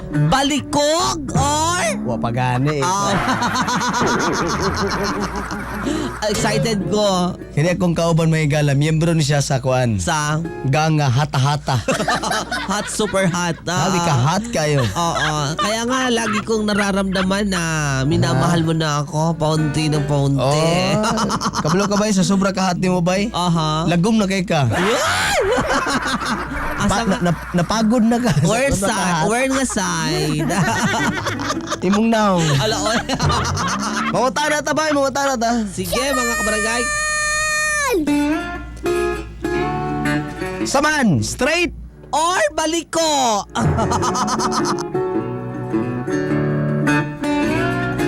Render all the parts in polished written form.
Balikog or Wa pa gani eh. Oh. Excited ko Kini akong kauban mga higala, miyembro ni siya sa kuan. sa Gang nga hata-hata. Hot, super hot. Ah. Habi ka hot kayo. Oo. Kaya nga, lagi kong nararamdaman na minamahal mo na ako, paunti ng paunti. Oh, kabalo ka bay sa sobra ka hot nimo bay? Aha. Lagom na kay ka. Asa Pa, nga, napagod na ka. Sa where sobra ka side? hot. Where nga side? Imong naong. Ala, oy. Mangutana ta bay, mangutana ta. Sige, mga kabarangay. Saman, straight. Or baliko.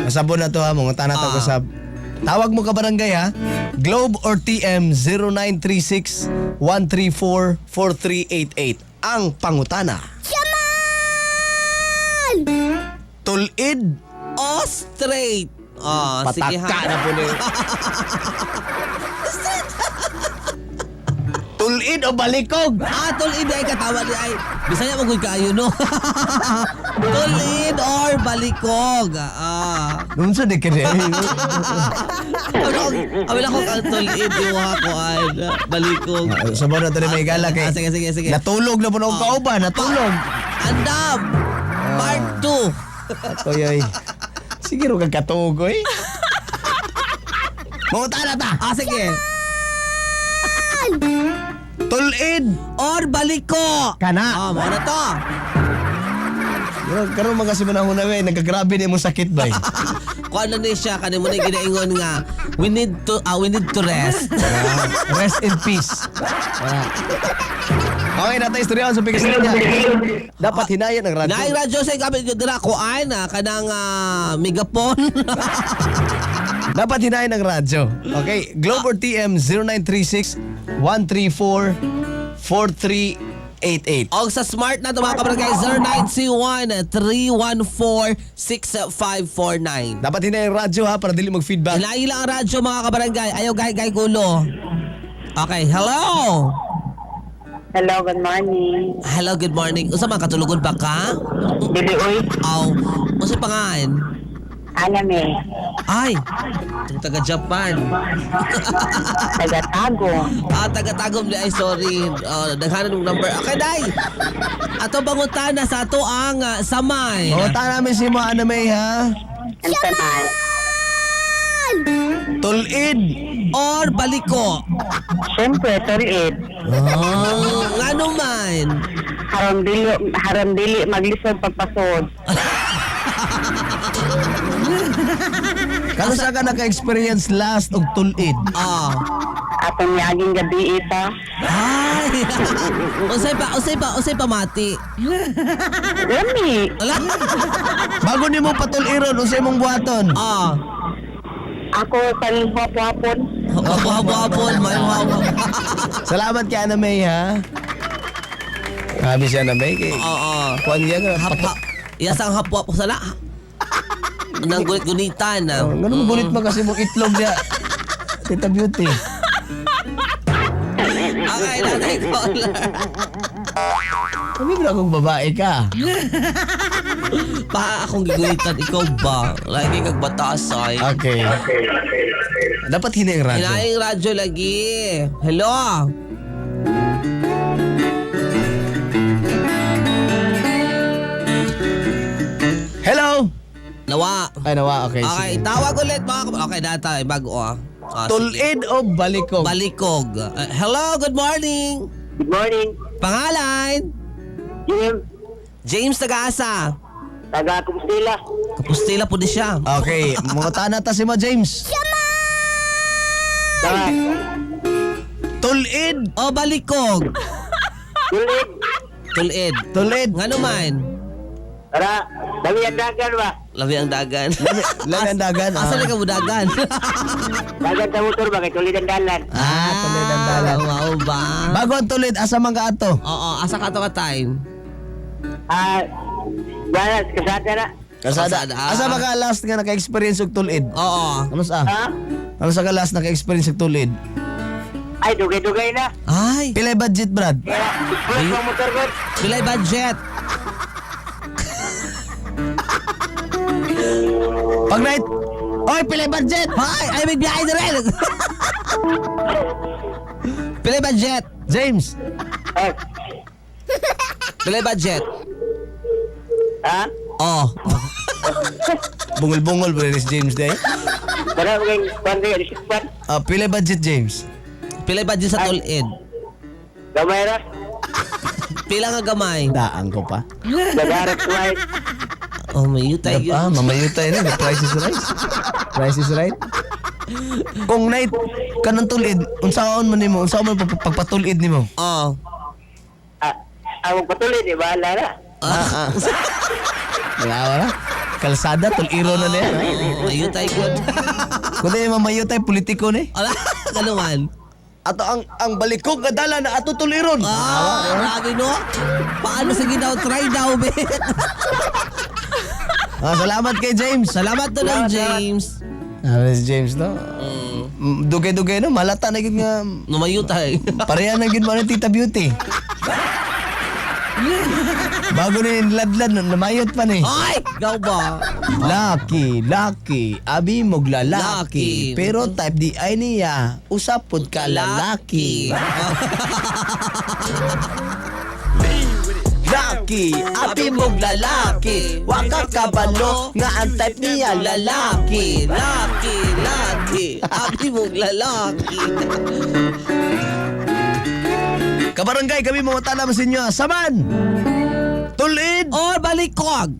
Masabon na to ha, mangutana ta Ah. ko sa. Tawag mo ka barangay ha. Globe or TM 0936 134 4388. Ang pangutana. Yaman! Tulid. O straight. Oh, sige ha. Pataka na po ni. Tulid o balikog? Ah, tulid ay katawa ni ay. Bisaya mo gud kaayo no. Tulid or balikog. Ah. Noon sa di ka rin. Awil ako kang tulid yung mga kuan. Balikog. Sabon na to ni may gala kay. Ah, sige, sige, sige. Natulog na po na akong kauban, natulog. Andam! Part 2. Ako yoy. Sige ro kang katugoy. Mangutana ta. Ah, sige. Tulid. Or baliko. Kana. Ah, mo na to. Pero karon mga kasi manahon na eh, nagkagrabe ni mo sakit bay. Kuan na ni siya kani mo na ginaingon nga we need to rest. Ah, rest in peace. Ah. Okay, nata istorya sa pikas niya. Dapat hinayan ang radyo. Naay radyo sa gamit ko dira kuan na kanang megapon. Dapat hinayan ang radyo. Okay, Globe or TM 0936 134 4388. Og sa smart na to mga kabarangay 0921 314 6549. Dapat hinayan ang radyo ha para dili mag-feedback. Hinayi lang ang radyo mga kabarangay. Ayaw gay-gay gulo. Okay, hello. Hello, good morning. Hello, good morning. Unsa man katulogon pa ka? Dili oy, Aw, unsa pangan? aname, Ay, itong taga Japan. taga Tago. Ah, taga Tagum di ay sorry. Oh, daghanan ng number. Okay, day. Ato bangutana sa ato ang samay. Mangutan namin si mo anime ha. Ang tanan. Tulid. Or baliko. Siyempre, turid. Oh, ngano man. Haron dili maglisod pagpasod. Kano sa ka naka-experience last og tulid? Ah. Atong miaging gabi ita. Ay. Unsay pa mati. Lami. Wala. Bago nimo patuliron unsay imong buhaton? Ah. Ako kaning hapon. Hapon-hapon, may hapon. Salamat kay Ana May ha. Grabe si Ana May kay. Oo. Kuan niya nga. Hap hap. Iyasang hapwa po sala. Nang gulit-gulitan. Ah. Oh, Ngano mo gulit man kasi mong itlog niya. Tita Beauty. Okay, nanay caller. Kami ba akong babae ka? Pa akong gigulitan, ikaw ba? Lagi kag batasay. Okay. Dapat hina yung radyo. Hinaing radyo lagi. Hello? Hello! Nawa. Ay, nawa. Okay, Okay, sige. tawag ulit mga Okay, data. Bago ah. Ah, sige. Tulid o balikog? Balikog. Hello, good morning. Good morning. Pangalan? Jim, James Tagasa. taga Compostela. Kapustila po di siya. Okay, mga tana ta si Ma James. Taga Tulid! O balikog. Tulid. Tulid. Tulid! Nga naman. Tara, dami ang dagan ba? Labi ang dagan. Labi ang dagan, Asa ah. na ka mo dagan? Dagan sa motor ba kay tulid ang dalan. Ah, tulid ang dalan. Wow ba? Bago ang tulid, asa man ka ato? Oo, asa ka to ka time? Ah, dalan kasada na. Kasada. Kasada, ah. Asa ba ka last nga naka-experience og tulid? Oo. Ano sa? Ha? Ano sa ka last naka-experience og tulid? Ay, dugay-dugay na. Ay, Pilay budget, Brad? Kaya, express ang motor ko. pilay budget. Pag night, oy, pilay budget! Hoy, ay may biyahe na rin. Pilay budget. James, Ay, Pilay budget. ha? Oh. bungol-bungol ba rin si James day? Para maging kwan kayo, isipan. Ah, pilay budget, James. Pilay budget sa tulid. Gamay ra. Pila nga gamay. Daan ko pa. Dagarat kuwait. Oh, may yutay yun. Ah, mamayutay na. The price is right. Price is right. Kung night ka ng tulid, unsaon man nimo, unsaon man pagpatulid nimo? Oh. Ah, ang patuloy, di ba? Bahala na. Ah, ah. Wala, wala. Kalsada, tuliro na niya. Oh, may yutay good. Kung di mamayutay, politiko ni. Wala, kanuman. Ato ang balikog nga dala na ato tuliron. Ah, grabe no. Paano sige daw, try daw, be. Ah, salamat kay James. Salamat to lang, James. Ah, si James no. Dugay-dugay no, malata na gyud nga Numayutay. pareha na gyud mo ni Tita Beauty. Bago ni ladlad, namayot pa ni. Ay, gaw ba? Lucky, lucky, abi mog lalaki. Lucky. Pero type di ay niya, usapod ka lalaki. Lucky, abi mog lalaki. Waka kabalo nga ang type niya lalaki. Laki, laki, laki. Abi mong lalaki. Kabarangay, kami mga talam sa inyo. Saman! Tulid! Or balikog.